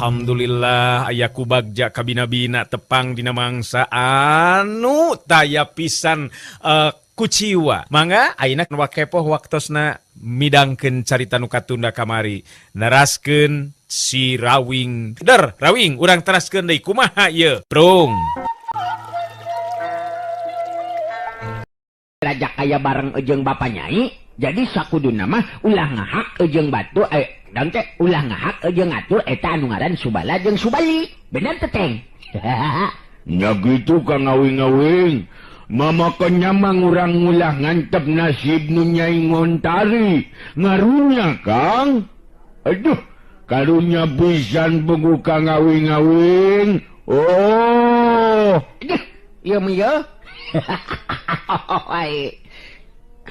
Alhamdulillah aya ku bagja kabina-bina tepang dina mangsa anu taya pisan kuciwa. Mangga ayeuna wakepoh waktosna midangkeun carita nu katunda kamari. Neraskeun si Rawing. Der, Rawing urang teraskeun deui kumaha ieu? Prung. Raja kaya bareng jeung bapa nyai, jadi sakuduna mah ulah ngahak jeung batu dan teh ulah ngahak jeung ngatur eta anu ngaran Subala jeung Subali. Bener teh Teng? Nya kitu Kang Awing-awing. Mamakan mah urang ulah ngantep nasib nu Nyai Ngontari. Ngarunya Kang. Aduh, karunya pisan puguh Kang Awing-awing. Oh. Aduh, ieu mah ieu.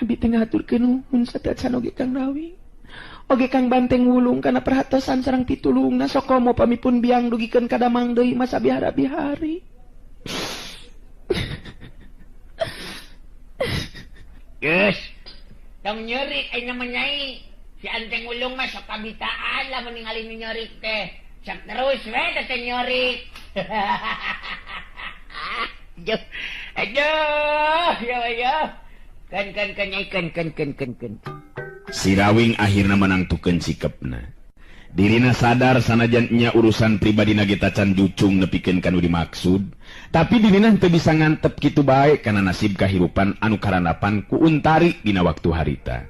Abi teh ngaturkeun nuhun sateuacan oge Kang Rawing. Oge Kang Banteng Wulung kana perhatosan sareng pitulungna sokomo pamipun biang dugikeun ka damang deui masa bihara-bihari. Geus. Tong nyeurik ayeuna mah Nyai. Si Anteng Wulung mah sok kabitaan lah ningali nu nyeurik teh. Sok terus we teh nyeurik. Aduh, aduh, ya ya. Kan kan kan nyai kan kan kan kan kan. Si Rawing akhirna menangtukeun sikepna. Dirina sadar sanajan nya urusan pribadina ge tacan jucung nepikeun ka nu dimaksud, tapi dirina teu bisa ngantep kitu bae kana nasib kahirupan anu karandapan ku Untari dina waktu harita.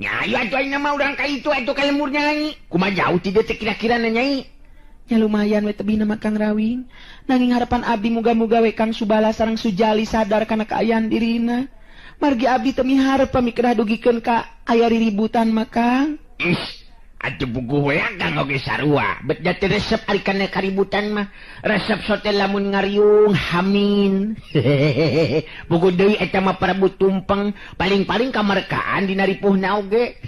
Nya ayo atuh ayeuna mah urang ka itu atuh ka lemur nyai. Kumaha jauh ti dieu teh kira-kira na Nyai? Nya lumayan we tebih nama Kang Rawing. Nanging harapan abdi muga-muga we Kang Subala sareng Sujali sadar kana kaayaan dirina. Margi abdi teu miharep pamikerah dugikeun ka aya riributan mah Kang. Ih, atuh puguh we Kang oge sarua. Bet da teu resep ari kana kaributan mah. Resep sote lamun ngariung hamin. Puguh deui eta mah Prabu Tumpeng, paling-paling kamerkaan dina ripuhna oge.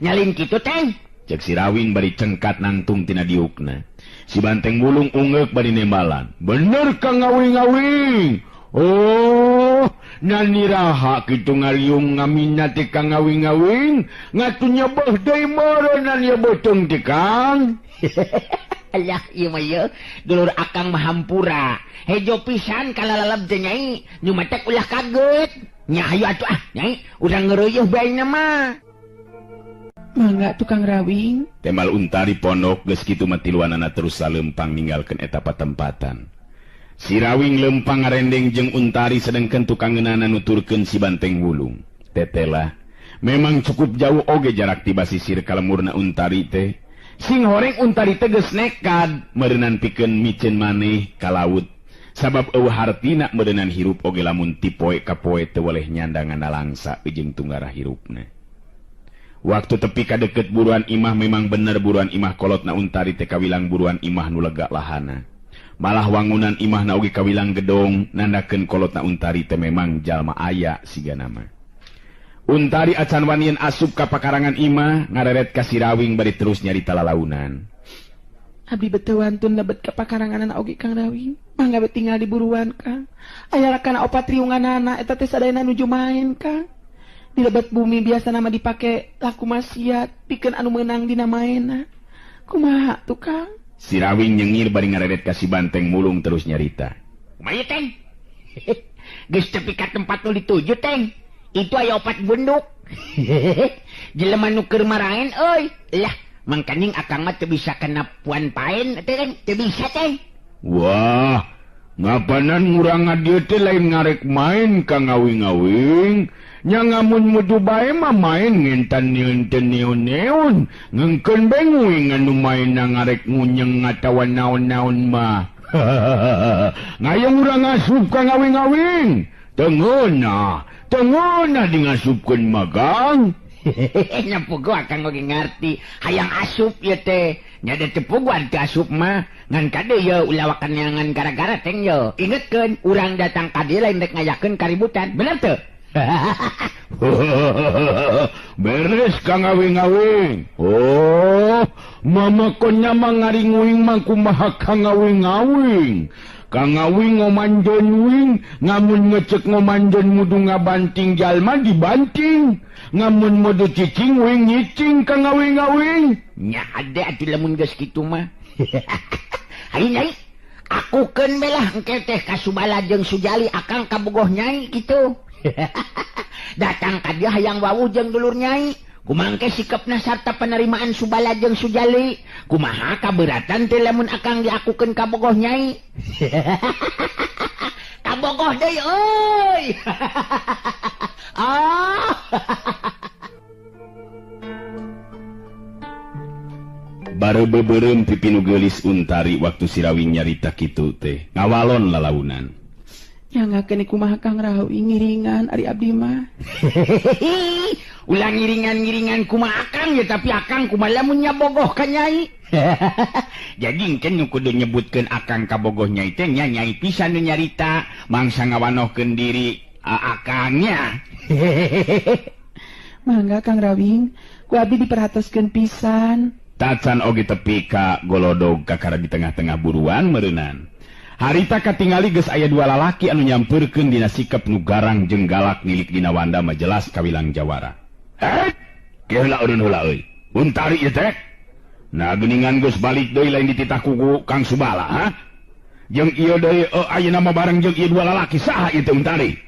Nyalin kitu Teng. Cek si Rawing bari cengkat nangtung tina diukna. Si Banteng Wulung ungeuk bari nembalan. Bener Kang Awing-awing. Oh, naniraha kitu ngariung ngamina teh Kang Awing-awing. Ngatu nyebeuh deui meureunnan ieu beuteung teh Kang. Alah ieu mah ieu dulur akang mah hampura. Hejo pisan kalalaleb teh Nyai. Nu matak ulah kaget. Nya hayu atuh ah Nyai, urang ngeureuyeuh bae mah. Mangga tukang Rawing. Temal Untari pondok geus kitu mah tiluanana terus salempang ninggalkeun eta patempatan. Si Rawing lempang ngarendeng jeung Untari sedengkeun tukang ngeunana nuturkeun si Banteng Wulung. Tetelah, memang cukup jauh oge jarak ti basisir ka lemurna Untari teh. Sing horeng Untari teh geus nekad meureunan pikeun miceun maneh ka laut. Sabab eueuh hartina meureunan hirup oge lamun ti poe ka poe teu weleh nyandangan nalangsa jeung tunggara hirupna. Waktu tepi ka deket buruan imah memang bener buruan imah kolotna Untari teh kawilang buruan imah nu lega lahana. Malah wangunan imahna oge kawilang gedong nandakeun kolotna Untari teh memang jalma aya siga nama. Untari acan wanian asup ka pakarangan imah ngareret ka si Rawing bari terus nyarita lalaunan. Abdi beteu wantun lebet ka pakaranganan oge Kang Rawing. Mangga we tinggal di buruan Kang. Aya rakana opat riunganana eta teh sadayana nuju maen Kang. Di lebet bumi biasa nama dipake laku maksiat pikeun anu meunang dina maena. Kumaha tuh Kang? Si Rawing nyengir bari ngareret ka si Banteng Mulung terus nyarita. Kumaha Teng? Geus tepi ka tempat nu dituju Teng. Itu aya opat gunduk. Jelema nu keur maraen euy. Lah, mangkaning akang mah teu bisa kana puan paen teh Teng, teu bisa Teng. Wah, ngapanan urang ngadieu teh lain ngarek main Kang Awing-awing. Nya ngamun mudu bae mah main ngentan nieun teu neun-neun. Ngeungkeun benguing anu main ngarek ngunyeng atawa naon-naon mah. Ngayong urang ngasup Kang Awing-awing. Teu ngeunah, teu ngeunah di ngasupkeun mah Kang. Nya puguh akang oge ngarti hayang asup ieu teh. Nya da teu puguh teu asup mah. Ngan kade ye ulah wakan ngan gara-gara Teng ye. Ingetkeun urang datang ka dieu lain rek ngayakeun kaributan. Bener teu? Beres Kang Awing-awing. Oh, Mamakonnya mangaringuing mangkumaha kangawing-awing. Kangawing ngomanjon wing, ngamun ngecek ngomanjon mudu ngabanting jalma dibanting. Ngamun mudu cicing wing nyicing kangawing-awing. Nya ade atuh lamun geus kitu mah. Hayu Nyai, akukeun we lah engke teh ka Subala jeung Sujali akang kabogoh Nyai kitu. Datang ka dieu hayang wawuh jeung dulur Nyai. Kumangke sikapna sarta penerimaan Subala jeung Sujali. Kumaha kaberatan teh lamun akang diakukeun kabogoh Nyai. Kabogoh deui euy. Ah. Baru beubeurem pipi nu geulis Untari waktu Sirawing nyarita kitu teh. Ngawalon lalaunan. Nyangakeun kumaha Kang Rawing ngiringan ari abdi mah. Ulah ngiringan-ngiringan kumaha akang ya, tapi akang kumaha lamun nyabogoh ka Nyai. Jadi engke nu kudu nyebutkeun akang kabogoh Nyai teh nya Nyai pisan nu nyarita mangsa ngawanohkeun diri akangnya. Mangga Kang Rawing, ku abdi diperhatoskeun pisan. Tacan oge tepi ka golodog kakara di tengah-tengah buruan meureunan. Harita katingali geus aya dua lalaki anu nyampeurkeun dina sikep nu garang jeung galak nilik dina wanda mah jelas kawilang jawara. Eh, keheula eureun heula euy. Untari ieu teh. Nah geuningan geus balik deui lain dititah ku Kang Subala, ha? Jeung ieu deui ayeuna mah bareng jeung ieu dua lalaki saha ieu teh Untari?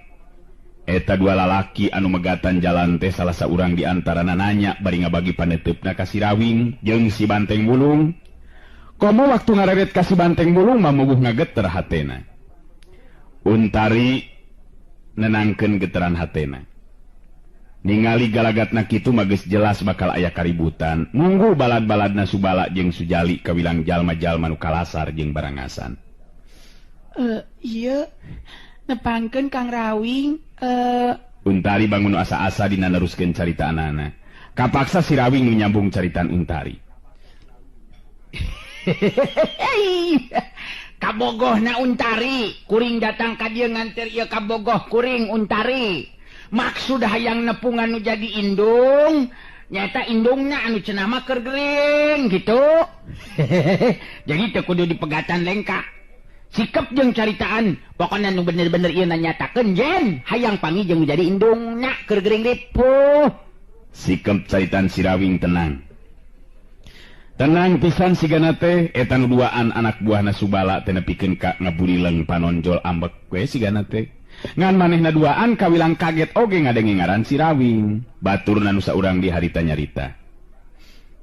Eta dua lalaki anu megatan jalan teh salah saurang di antarana nanya bari ngabagi paneuteup ka Sirawing jeung si Banteng Bulung. Komo waktu ngareret ka si Banteng Bulung mah muguh ngageter hatena. Untari nenangkeun geteran hatena. Ningali galagatna kitu mah geus jelas bakal aya kaributan. Nunggu balad-baladna Subala jeung Sujali kawilang jalma-jalma nu kalasar jeung barangasan. Ieu nepangkeun Kang Rawing. Untari bangun asa-asa dina neruskeun caritaanana. Kapaksa Sirawing nu nyambung caritaan Untari. Kabogohna Untari, kuring datang ka dieu nganter ieu kabogoh kuring Untari. Maksud hayang nepungan nu jadi indung, nyata indungna anu cenah mah keur gering gitu. Jadi teu kudu dipegatan lengkah. Sikep jeung caritaan, pokona nu bener-bener ieu nanyatakeun jen hayang pangi jeung jadi indungna keur gering ripuh. Sikep caritaan Sirawing tenang. Tenang pisan sigana teh eta nu duaan anak buahna Subala teh nepikeun ka ngaburileng panonjol ambek we sigana teh. Ngan manehna duaan kawilang kaget oge ngadenge ngaran Sirawing. Baturna nu saurang di harita nyarita.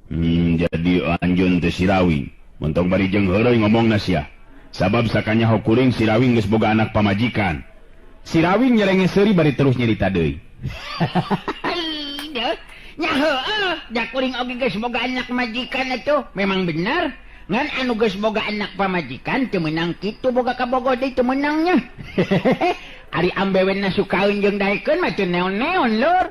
Jadi anjeun teh Sirawing. Montong bari jeung heureuy ngomongna sia. Sabab sakanyaho kuring Sirawing geus boga anak pamajikan. Sirawing nyerenge seuri bari terus nyarita deui. Nya heueuh, da kuring oge geus boga anak majikan atuh. Memang bener. Ngan anu geus boga anak pamajikan teu meunang kitu boga kabogoh deui teu meunangnya. Ari ambewena sukaeun jeung daekeun mah teu neon-neon lur.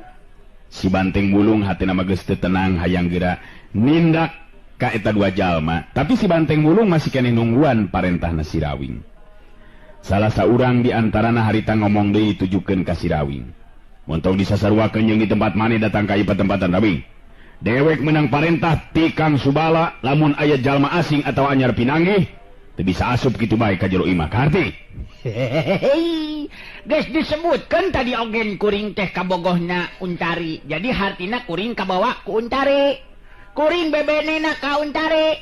Si Banteng Bulung hatina mah geus teu tenang hayang geura nindak ka eta dua jalma, tapi si Banteng Bulung masih keneh nungguan parentahna Sirawing. Salah saurang di antarana harita ngomong deui tujukeun ka Sirawing. Montong disasaruakeun jeung di tempat maneh datang ka ieu patempatan Rawing. Dewek menang parentah ti Kang Subala lamun aya jalma asing atau anyar pinanggih teu bisa asup kitu bae ka jero imah kaharti. Geus disebutkeun tadi ogen kuring teh kabogohna Untari. Jadi hartina kuring kabawa ku Untari. Kuring bebenena ka Untari.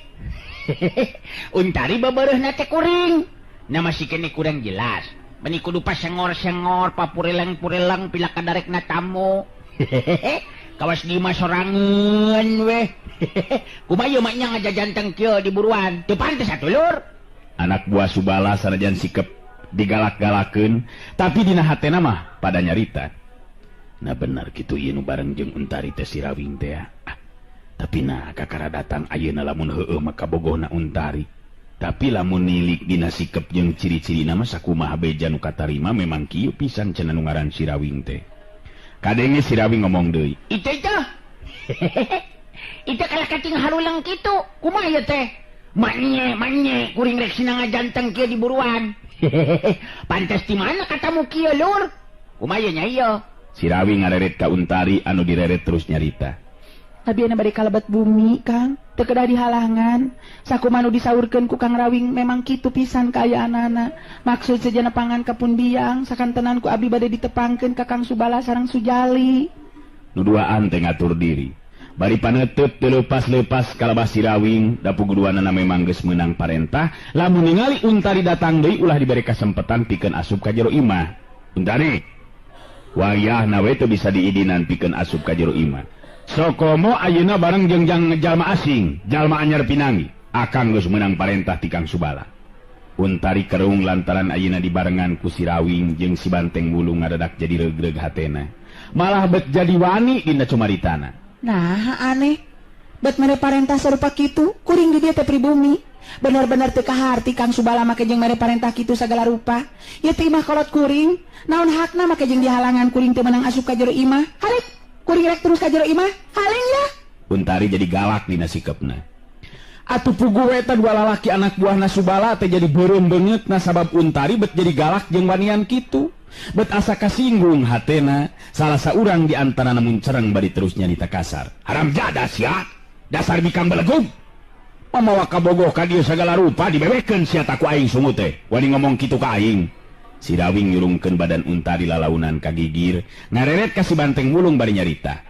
Untari bebereuhna teh kuring. Nah masih kene kurang jelas. Meni kudu pasengor-sengor, papureleng-pureleng pila kadarekna tamu. Kawas di sorangan weh. Kumaha ieu mah nya ngajajanteng kieu di buruan. Teu pantes atuh lur. Anak buah Subala sanajan sikep digalak-galakeun, tapi dina hatena mah pada nyarita. Nah bener kitu ieu nu bareng jeung Untari teh Sirawing teh. Ah, tapi nah kakara datang ayeuna lamun heueuh mah kabogohna Untari. Tapi lamun nilik dina sikep jeung ciri-cirina mah sakumaha beja nu katarima memang kieu pisan cenah nu ngaran Sirawing teh. Kadenge Sirawing ngomong deui. Itu itu. Itu kalah kacing harulang kitu. Kumaha ieu teh? Manye manye kuring rek sina ngajanteng kieu di buruan. Pantes di mana katamu kieu lur? Kumaha ieu nya ieu? Sirawing ngareret ka Untari anu direret terus nyarita. Abi anu bade kalebet bumi, Kang. Teu kedah dihalangan. Sakumaha nu disaurkeun ku Kang Rawing memang kitu pisan kaayaanana. Maksud sejana pangan ka pun biang sakantenan ku abdi bade ditepangkeun ka Kang Subala sareng Sujali. Nu duaan teh ngatur diri. Bari panetep teu leupas-leupas kalabah si Rawing, da puguduanana memang geus meunang parentah, lamun ningali Untari datang deui ulah dibere kasempetan pikeun asup ka jero imah. Untari, wayahna we teu bisa diidinan pikeun asup ka jero imah. Sokomo ayeuna bareng jeung jalma asing, jalma anyar pinangi, akang geus meunang parentah ti Kang Subala. Untari kerung lantaran ayeuna dibarengan ku si Rawing jeung si Banteng Wulung ngadadak jadi regreg hatena. Malah bet jadi wani dina cumaritana. Nah aneh, bet mere parentah sarupa kitu, kuring di dieu teh pribumi. Bener-bener teu kaharti Kang Subala make jeung mere parentah kitu sagala rupa. Ieu teh imah kolot kuring, naon hakna make jeung dihalangan kuring teu meunang asup ka jero imah. Harek, kuring rek terus ka jero imah, haling ya. Untari jadi galak dina sikepna. Atuh puguh eta dua lalaki anak buahna Subala teh jadi beureum beungeut nasabab Untari bet jadi galak jeung wanian kitu. Bet asa kasinggung hatena, salah saurang di antara namun cereng bari terus nyarita kasar. Haram jadah sia, dasar bikang belegug. Mamawa kabogoh ka dieu sagala rupa dibebekeun sia ta ku aing sungut teh. Wani ngomong kitu ka aing. Si Rawing nyurungkeun badan Untari lalaunan ka gigir, ngareret ka si Banteng Wulung bari nyarita.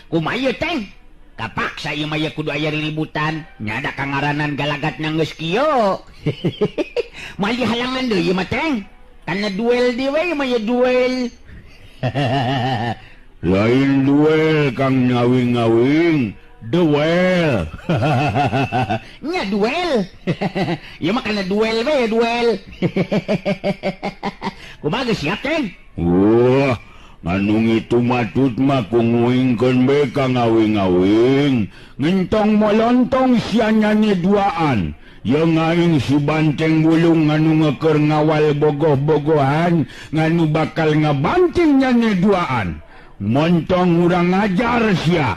Kumaha ieu teng? Kapaksa ieu mah kudu aya riributan, nya da kangaranan galagatna geus kieu. Moal dihalangan deui ieu mah teng. Karena duel deui we mah duel. Lain duel Kang ngawing-ngawing, duel. Nya duel. Ieu mah kana duel we duel. Kumaha geus siap teng? Wah, nganu ngitu matut mah ku nguingkeun be ka ngawing-ngawing. Ngentong molontong sia nyanyi duaan. Jeung aing si Banteng Wulung nganu ngeukeun ngawal bogoh-bogohan nganu bakal ngabanting nyanyi duaan. Montong urang ngajar sia.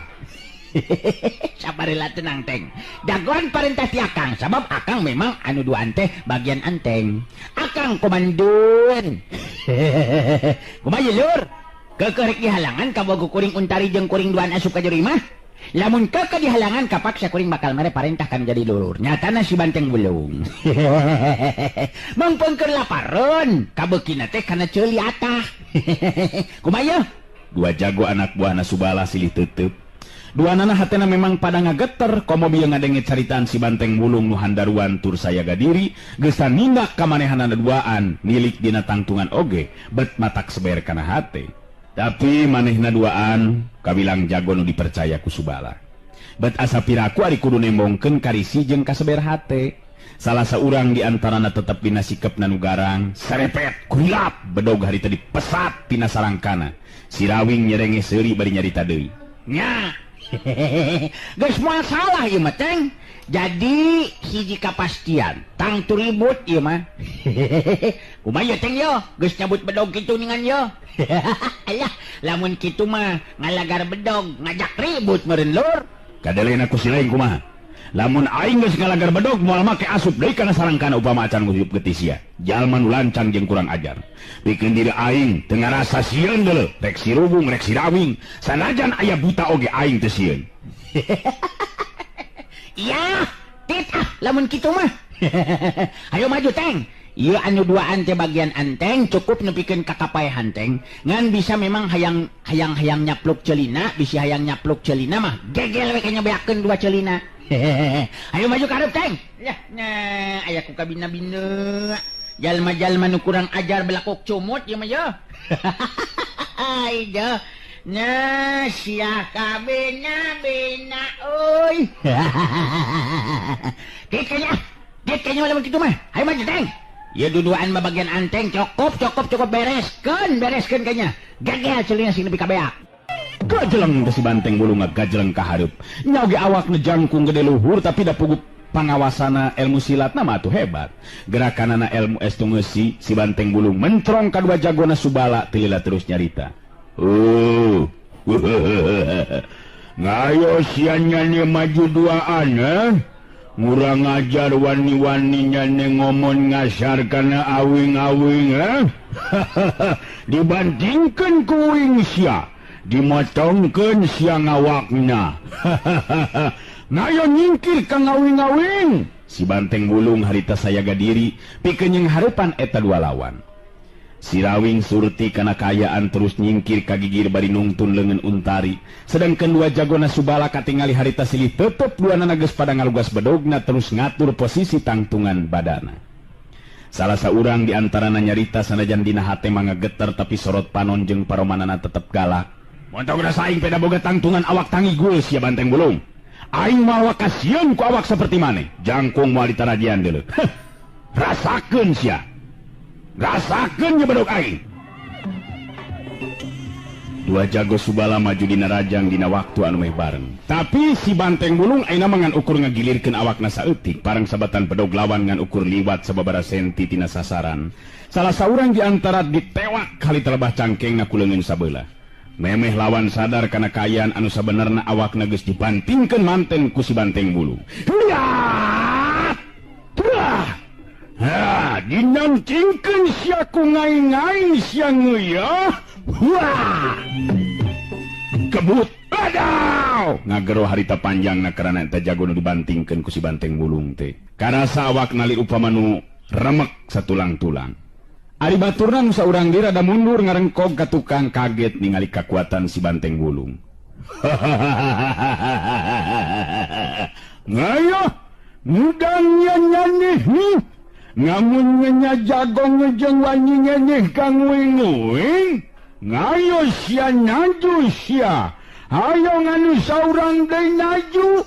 Sabarlah tenang teng. Dagoan parentah ti akang sabab akang memang anu duaan teh bagian anteng. Akang komandun. Kumaha ye lur? Keukeuh rek dihalangan kabogoh kuring Untari jeung kuring duaan asup ka jero imah. Lamun keke dihalangan kapaksa kuring bakal mere parentah kan jadi lulur. Nyatana si Banteng Wulung. Mangpengkeun lapareun, kabeukina teh kana ceuli atah. Kumaha ye? Dua jago anak buahna Subala silih tetep. Dua nana hatena memang pada ngageter komo bieu ngadenge caritaan si Banteng Wulung nu handaruan tur sayaga diri, geus nindak ka manehanana duaan, nilik dina tangtungan oge, bet matak seber kana hate. Tapi manehna duaan kawilang jago nu dipercaya ku Subala. Bet asa piraku ari kudu nembongkeun karisi jeung kaseber hate. Salah saurang di antarana tetep dina sikepna nu garang, serepet, kurilap, bedog harita dipesat tina sarangkana. Si Rawing nyerenge seuri bari nyarita deui. Nya. Geus moal salah ieu mah teng. Jadi hiji kapastian, tangtu ribut ieu mah. Kumaha ieu teng yo, geus nyabut bedog kitu ningan yo. Alah, lamun kitu mah ngalagar bedog, ngajak ribut meureun lur. Kadelena ku si lain kumaha? Lamun aing geus ngalagar bedog moal make asup deui kana sarangkana upama acan nguseup getih sia. Jalma nu lancang jeung kurang ajar. Pikeun diri aing teu ngarasa sieun deuleu, rek si Rubung rek si Rawing, sanajan aya buta oge aing teu sieun. Iya, tit ah lamun kitu mah. Ayo maju teng. Ieu anu duaan teh bagian anteng cukup nepikeun ka kapaehan teng. Ngan bisa memang hayang hayang hayang nyapluk celina, bisi hayang nyapluk celina mah gegel we kanya beakeun dua celina. Ayo maju ka hareup teng. Yah, nya aya ku kabina-bina. Jalma-jalma nu kurang ajar belakok cumut ieu mah ye. Ai je. Nya sia kabina-bina euy. Dit kanya. Dit kanya lamun kitu mah. Ayo maju teng. Ya duduan mah bagian anteng cukup cukup cukup bereskeun bereskeun kayaknya. Gegel celina sing nepi ka beak. Gajeleng teh si Banteng Wulung gajeleng ka hareup. Nya oge awakna jangkung gede luhur tapi da puguh pangawasana ilmu silatna mah atuh hebat. Gerakanana ilmu estu ngeusi si Banteng Wulung mentrong ka dua jagona Subala tilila terus nyarita. Oh. Ngayo sia nyane maju duaan eh? Ngurang ajar wani-wani nyane ngomong ngasar kana awing-awing eh? Dibandingkan ku wing sia. Dimotongkeun sia ngawakna. Ngayo nyingkir ka ngawing-ngawing. Si Banteng Wulung harita sayaga diri pikeun jeung harepan eta dua lawan. Sirawing Surti kana kaayaan terus nyingkir ka gigir bari nungtun leungeun Untari. Sedangkan dua jagona Subala katingali harita silih tetep duanana geus pada ngalugas bedogna terus ngatur posisi tangtungan badana. Salah saurang di antarana nyarita sanajan dina hate mangageter tapi sorot panon jeung paromanana tetep galak. Montong rasa aing peda boga tangtungan awak tangigul sia Banteng Wulung. Aing mawa kasieun ku awak seperti maneh. Jangkung moal ditarajian deuleu. Rasakeun sia. Rasakeun nya bedog aing. Dua jago Subala maju dina rajang dina waktu anu meh bareng. Tapi si Banteng Wulung ayeuna mah ngan ukur ngagilirkeun awakna saeutik parang sabatan bedog lawan ngan ukur liwat sababaraha senti tina sasaran. Salah saurang di antara ditewak kali telebah cangkengna ku leungeun sabelah. Memeh lawan sadar kana kaayaan anu sabenerna awakna geus dibantingkeun manten ku si Banteng Wulung. Ha, dinancingkeun sia ku ngai-ngai sia ngeuya. Wah! Kebut. Adaw! Ngagero harita panjangna karana eta jago nu dibantingkeun ku si Banteng Wulung teh. Karasa awakna li upama nu remek satulang-tulang. Ari baturna nu saurang deui rada mundur ngarengkog ka tukang kaget ningali kakuatan si Banteng Wulung. Ngayo, mudang nyanyi nih. Ngamun nya jagong jeung wani nyenyeh kang wing-wing. Ngayo sia naju sia. Hayo nganu saurang deui naju.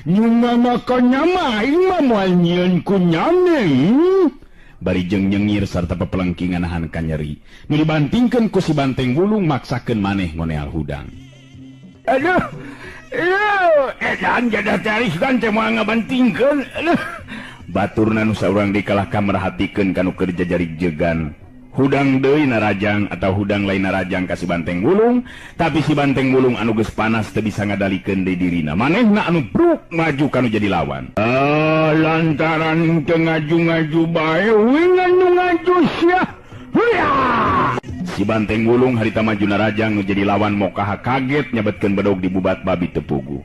Nyuma maka nyama aing mah moal nyieun ku nyame. Bari jeung nyengir sarta pepelengkingan nahan ka nyeri. Nu dibantingkeun ku si Banteng Wulung maksakeun maneh ngoneal hudang. Aduh. Edan jadah taris kan teh moal ngabantingkeun. Aduh. Baturna nu saurang dikalahka merhatikeun kanu keur jajarig jegan. Hudang deui narajang atau hudang lain narajang ka si Banteng Wulung, tapi si Banteng Wulung anu geus panas teu bisa ngadalikeun deui dirina. Manehna anu bruk maju kanu jadi lawan. Lantaran teu ngaju-ngaju bae wing anu ngaju sia. Huya! Si Banteng Wulung harita maju narajang nu jadi lawan mokaha kaget nyabetkeun bedog di bubat babi teu puguh.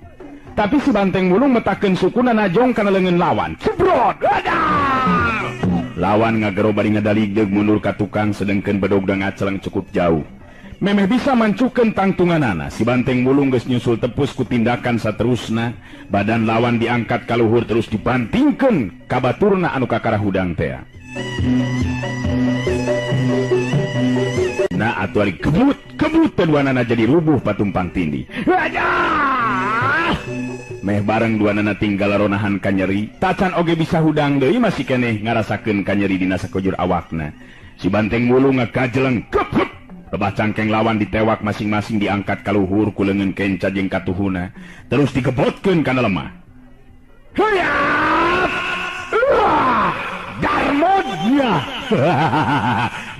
Tapi si Banteng Wulung metakeun sukuna najong kana leungeun lawan. Cebrot! Adah! Lawan ngagero bari ngadaligdeug mundur ka tukang sedengkeun bedogna ngaceleng cukup jauh. Memeh bisa mancukeun tangtunganana, si Banteng Wulung geus nyusul tepus ku tindakan saterusna, badan lawan diangkat ka luhur terus dibantingkeun ka baturna anu kakara hudang tea. Nah atuh ari kebut, kebut duanana jadi rubuh patumpang tindih. Adah! Meh bareng duanana tinggal ronahan kanyeri, tacan oge bisa hudang deui masih keneh ngarasakeun kanyeri dina sakujur awakna. Si Banteng Wulung ngakajeleng kep. Lebah cangkeng lawan ditewak masing-masing diangkat ka luhur ku leungeun kenca jeung katuhuna, terus digebotkeun kana lemah. Huyap! Darmodnya.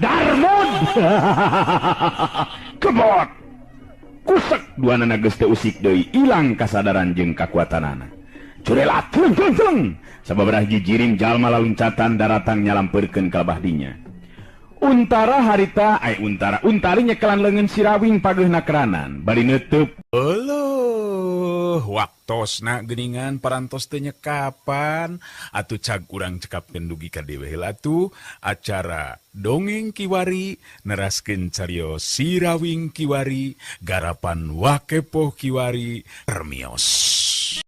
Darmod. Kebot. Kusek duanana geus teu usik deui, ilang kasadaran jeung kakuatanana. Curelat tleng tleng tleng. Sababaraha jijiring jalma laluncatan daratang nyalampeurkeun ka lebah dinya. Untara harita ai untara untari nyekelan leungeun Sirawing pageuna keranan bari neuteub. Euleuh, waktosna geuningan parantos teh nyekapan atuh cag urang cekapkeun dugi ka dewe heula atuh acara dongeng kiwari neraskeun carios Sirawing kiwari garapan Wakepoh kiwari permios.